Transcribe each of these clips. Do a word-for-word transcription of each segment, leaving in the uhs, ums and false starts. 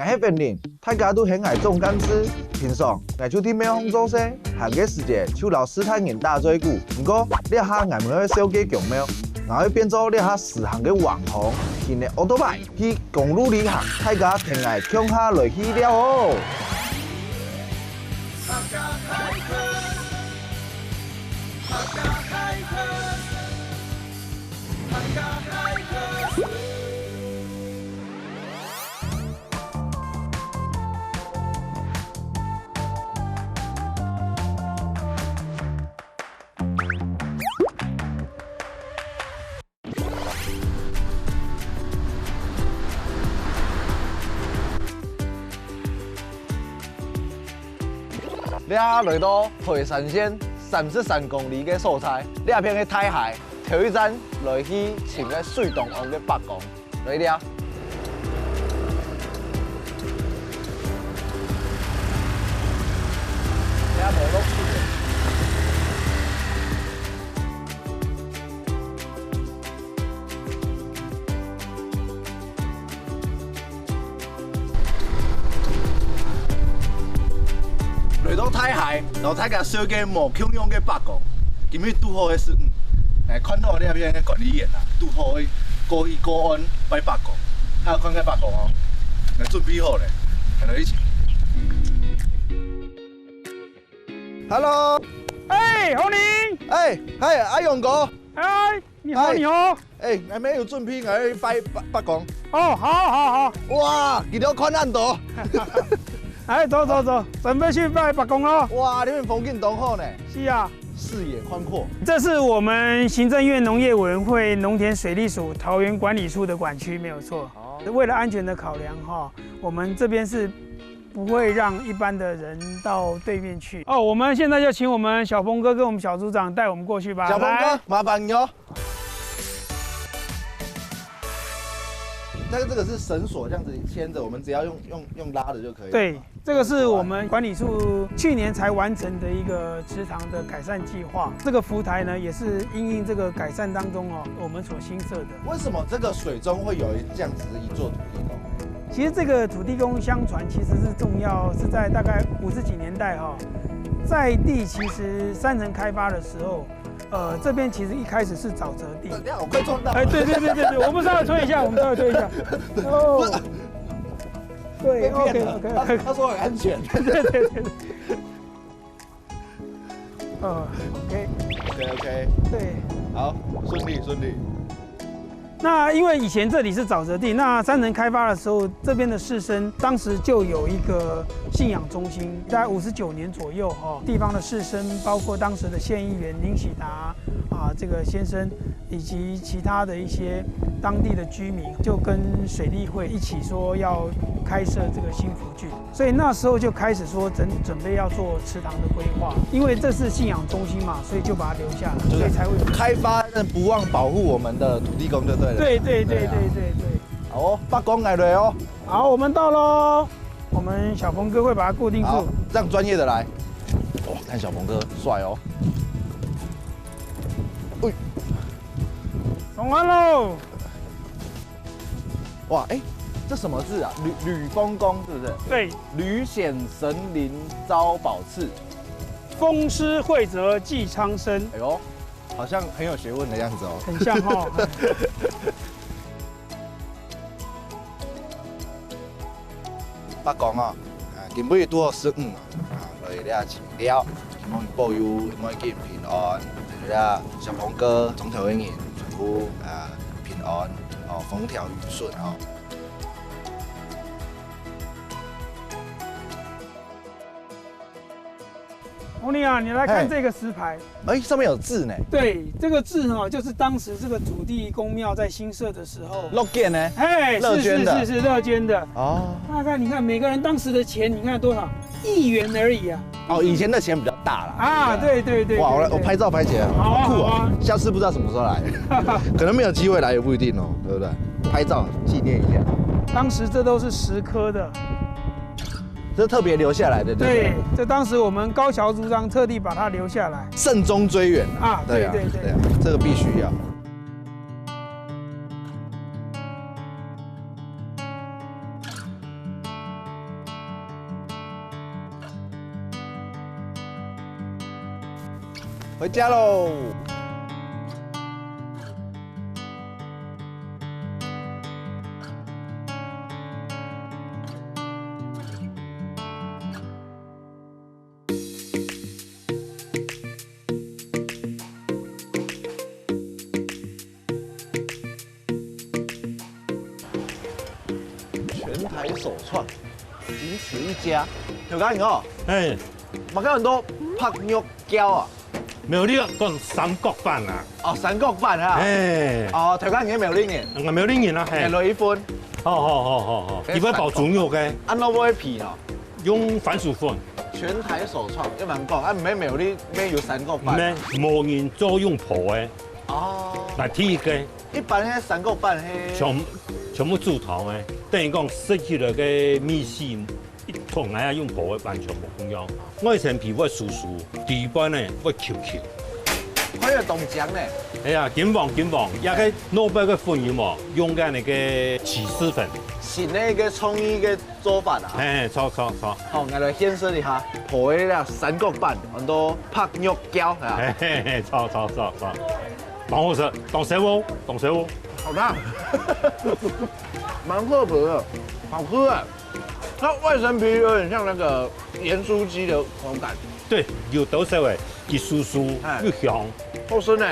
𠊎係Wenlin，大家都喊𠊎總幹事。平常，𠊎就在廟方做事，閒个時節就摎序大人打嘴鼓。毋過，這下𠊎毋會守該宮廟，𠊎會變做這下時行个網紅，騎个奧多拜去公路旅行，大家跈𠊎共下來去尞哦！這下來到台山縣三十三公里个所在，這片係大溪，頭一站來去尋个水中央个伯公。 來尞。這無落去。來到大溪，摎大家紹介無共樣个伯公。今日堵好个時，嗯，欸，看到這片个管理員啊，堵好个 過去過安拜伯公，還有看个伯公哦，來準備好咧，來一起。Hello，哎，紅林，哎，嗨，阿勇哥，哎，你好，嗨，你好，哎，還沒有準備，來拜伯伯公。哦，好，好，好，哇，你都看恁多。哎，走走走，準備去拜伯公咯。哇，你們風景當好呢。是啊， 視野寬阔。这是我们行政院农业委员会农田水利署桃园管理处的管区，没有错。哦，为了安全的考量哈，我们这边是不会让一般的人到对面去。哦，我们现在就请我们小峰哥跟我们小组长带我们过去吧。小峰哥，来，麻烦你哦。那个这个是绳索这样子牵着，我们只要用用用拉的就可以了。对，这个是我们管理处去年才完成的一个池塘的改善计划。这个浮台呢，也是因应这个改善当中哦，我们所新设的。为什么这个水中会有这样子的一座土地公？其实这个土地公相传其实是重要，是在大概五十几年代哈，在地其实三层开发的时候，呃，这边其实一开始是沼泽地。等一下，我快撞到了。哎，对对对对对，我们稍微推一下，我们稍微推一下。哦，对，OK OK，他他说很安全。对对对。呃，OK，OK，OK，对，好，顺利顺利。那因为以前这里是沼泽地，那三层开发的时候，这边的士绅当时就有一个信仰中心，在五十九年左右哈，地方的士绅，包括当时的县议员林喜达啊这个先生，以及其他的一些当地的居民，就跟水利会一起说要开设这个新福 所以那时候就开始说准准备要做池塘的规划，因为这是信仰中心嘛，所以就把它留下来，所以才会有开发，但不忘保护我们的土地公就对了。对对对对对对。好哦，伯公来了哦。好，我们到喽。我们小峰哥会把它固定住。好，让专业的来。哇，看小峰哥帅哦。哎，上岸喽。 哇，哎，这什么字啊？吕吕风宫是不是？对，吕显神灵招宝赐，风师惠泽济苍生。哎呦，好像很有学问的样子哦。很像哦。伯公啊，啊，今晡日拄好十五啊，啊，所以你也请 了，希望保佑每个人平安，啊，小峰哥庄头个人全部啊平安，哦，风调雨顺哦。红林啊，你来看这个石牌。哎，上面有字呢。对，这个字哈，就是当时这个土地公庙在兴社的时候，乐捐呢？哎，是是是是，乐捐的。哦，那看你看每个人当时的钱，你看多少，一元而已啊。 哦，以前的钱比较大啦。啊，对对对，哇，我来，我拍照拍起来，好酷啊！下次不知道什么时候来，可能没有机会来也不一定哦，对不对？拍照纪念一下。当时这都是石刻的，这特别留下来的，对不对？对，这当时我们高桥组长特地把它留下来。慎终追远啊，对啊，对对对，这个必须要。回家喽。全台首創，仅此一家。頭家你好，哎，嘛看很多白玉 筊啊？苗栗講三角粄啊。哦，三角粄啊。哎。哦，頭家你係苗栗人。𠊎苗栗人啊，嘿。來一份。好好好好好，哎，佢會包豬肉个。三角粄。恁樣會皮哦。用番薯粉。全台首創，要毋然講，啊，毋係苗栗，毋係有三角粄啊。毋係，無人做用烰个。哦。來，第一个。一般个三角粄係全全部煮湯个，等於講食起來个味緒 同𠊎用烰个完全無共樣。外層皮會酥酥，底背呢會Q Q。還有當靚呢。哎呀，金黃金黃，這个蘿蔔个粉有無？用个那个起司粉。新个一个創意个做法啊。嘿，著著著。好，𠊎來現身一下，烰个啦，三角粄，安到白玉筊啊。嘿嘿嘿，著著著著。當好食，當燒哦，當燒哦。好辣，蠻特別个，好吃哎。 它外層皮有點像那個鹽酥雞的口感。對，有多少欸，一酥酥哎。又香。好吃呢。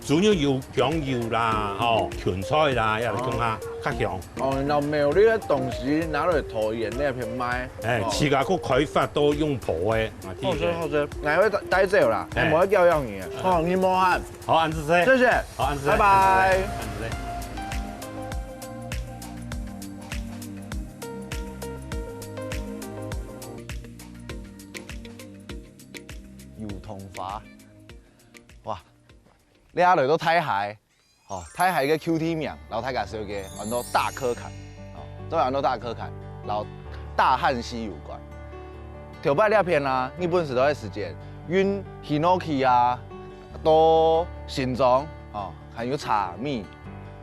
主要有香油啦，吼，芹菜啦，也來講下，較香。哦，然後沒有那些東西拿來投鹽那片賣。哎，哦。自家个開發都用烰个，啊，好吃好吃，𠊎會帶帶走啦，哎。哎，無要叫要你，哦，你莫喊。好，恁仔細。謝謝，好，恁仔細，拜拜。恁仔細，恁仔細。 油桐花。哇，這下來到大溪，吼，大溪个舊地名，摎大家紹介，安到大嵙崁，吼，做安到大嵙崁，摎大漢溪有關。頭擺這片啊，日本時代个時節，運hinoki啊，到新莊，吼，還有茶米，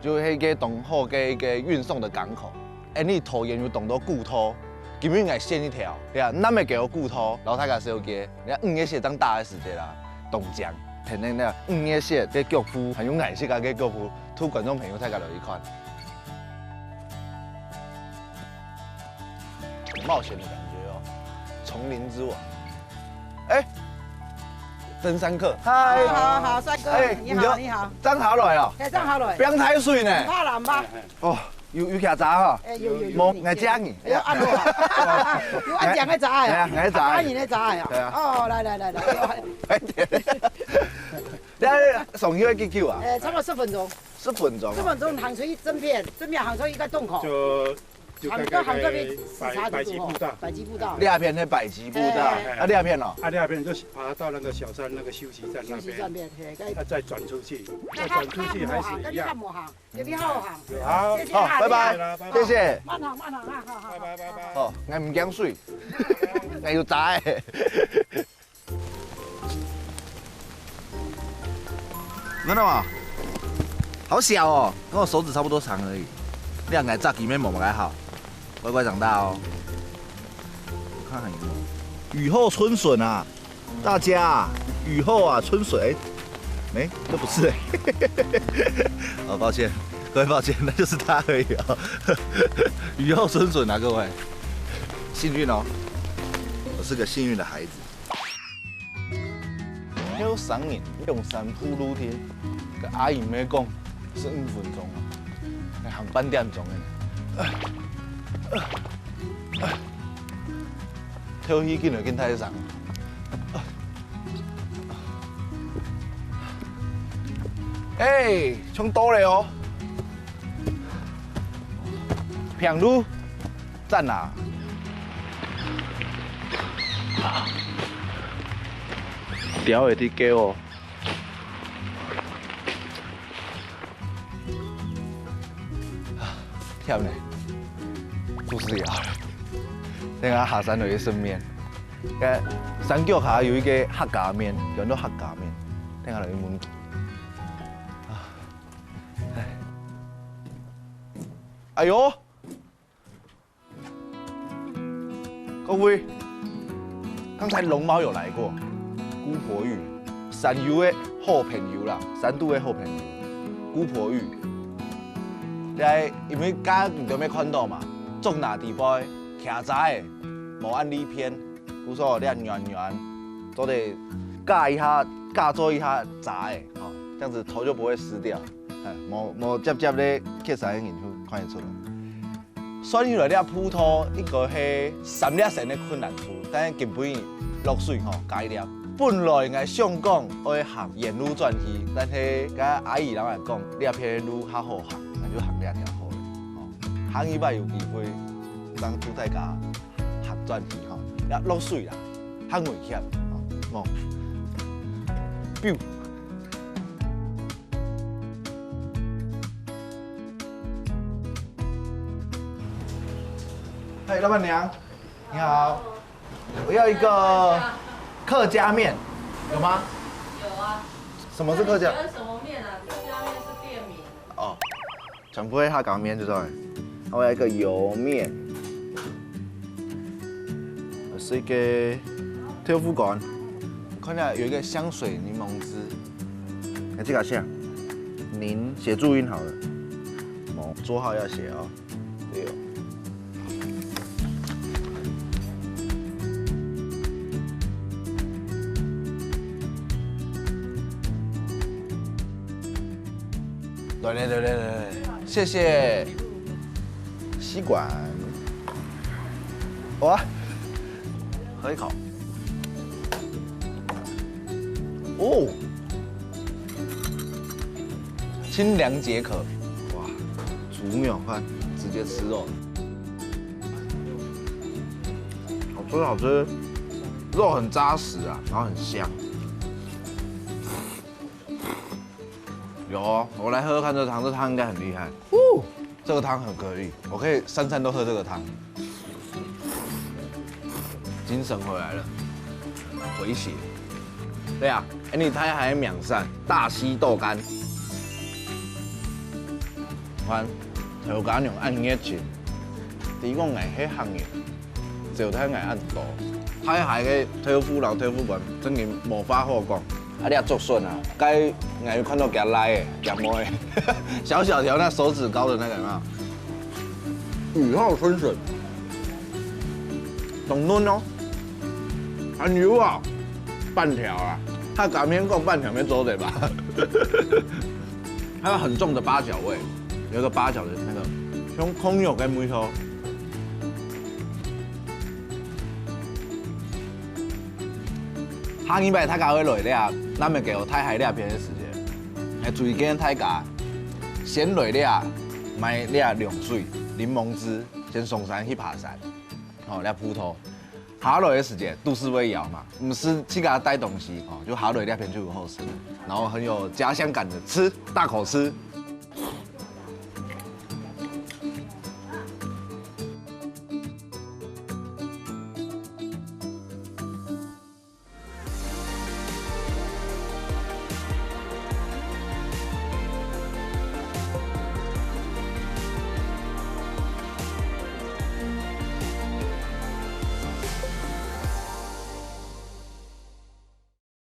就係一個當好个一個運送个港口。 恁呢桃園有當多古道，今日𠊎選一條，這南个古道，摎大家紹介，這五月雪當大个時節啦，當靚。跈等這五月雪个腳步，還有顏色个腳步，渡觀眾朋友大家來去看。冒險的感覺哦，叢林之王。哎，登山客，嗨。好好好，帥哥，哎，你好你好。你好，正下來哦。哎，正下來。毋使太水呢。毋怕啦，毋怕。哦。 有有徛遮吼？哎，有有有。無，𠊎借你。哎喲，恁好啊。有恁靚个遮啊？哎呀，𠊎借你。啊，你个遮啊？對啊。哦，來來來來。你上去要幾久啊？哎，差不多十分鐘。十分鐘啊。十分鐘行出去正片，正片行出一個洞口。就就大概行到行到去視察就百百吉步道。百吉步道。這片係百吉步道，哎。啊，這片哦。啊，這片就是爬到那個小山那個休息站那邊，休息站那邊，嘿，該啊，再轉出去，再轉出去還是一樣。該你看無行？ 有你好行。好，謝謝啊，好，拜拜，你好。謝謝。慢行，慢行啊，好，好，好。拜拜，拜拜。哦，𠊎毋驚水，𠊎有遮欸。你看到嗎？好小哦，跟我手指差不多長而已。你看𠊎紮起面毛毛還好，乖乖長大哦。我看還有沒有？雨後春筍啊， 大家啊，雨後啊，春筍，哎，這不是哎。哦，抱歉，各位抱歉，那就是他而已哦。雨後春筍啊，各位，幸運哦，我是個幸運的孩子。後生人用三步路的，跟阿姨妹講， 十五分鐘啊，還行半點鐘呢。透氣緊來緊大聲。哎，衝到了哦！平路，讚啊！鳥仔在叫哦。 忝呢，肚屎枵了。等下下山就去食麵。該山腳下有一個客家麵，叫做客家麵。等下來去問佢。啊，哎。哎喲！ 各位，剛才龍貓有來過，姑婆芋，山友个好朋友啦，山肚个好朋友，姑婆芋。來，因為剛剛你都沒看到嘛，竹林底背，徛遮个，無恁利便，故所這圓圓，做得架一下，架做一下遮个，哦，這樣子頭就不會濕掉。哎，無，無接接咧，蹶山个人就看得出來。 算起來，這步道應該係三粒星个困難度，但係今晡日落水吼，加一粒。本來𠊎想講愛行原路轉去，但係該阿姨摎𠊎講，這片路較好行，𠊎就行這條好了。吼，下一擺有機會，正同大家行轉去吼，這落水啦，較危險。吼，biu。 嗨，老闆娘，你好，我要一个客家面，有吗？有啊。什么是客家？那你喜欢什么面啊？客家面是店名。哦，全部都是客家面就对了。我要一个油面。我是一个豆腐干，看起来有一个香水檸檬汁。 哎，这个像，您写注音好了。哦，桌号要写哦。对哦。来来来来来，谢谢。吸管。哇，喝一口。哦。 清凉解渴。哇，煮米饭直接吃肉，好吃好吃，肉很扎实啊，然后很香。有哦，我来喝喝看这汤，这汤应该很厉害。哦，这个汤很可以，我可以三餐都喝这个汤。 精神回来了，回血。对啊，哎，你大溪个名產，大溪豆干。你看，豆干娘恁熱情，提供𠊎係客人，招待𠊎恁多。大溪个豆腐摎豆腐干，真个無話好講。 啊，你也竹筍啊，該𠊎有看到佢倈仔、佢妹仔，小小條那手指高的那个有沒有？雨後春筍，當嫩哦，還有啊，半條啊，佢敢先講半條沒做得吧？還有很重的八角味，有一个八角的那个像焢肉个味道。 下禮拜大家會來這，南門口大溪這片个時節，還推薦大家先來這，買這涼水、檸檬汁，先上山去爬山。吼，這步道。下來个時節，肚屎會枵嘛，毋使自家帶東西，哦，就下來這片就有好食，然後很有家鄉感的吃，大口吃。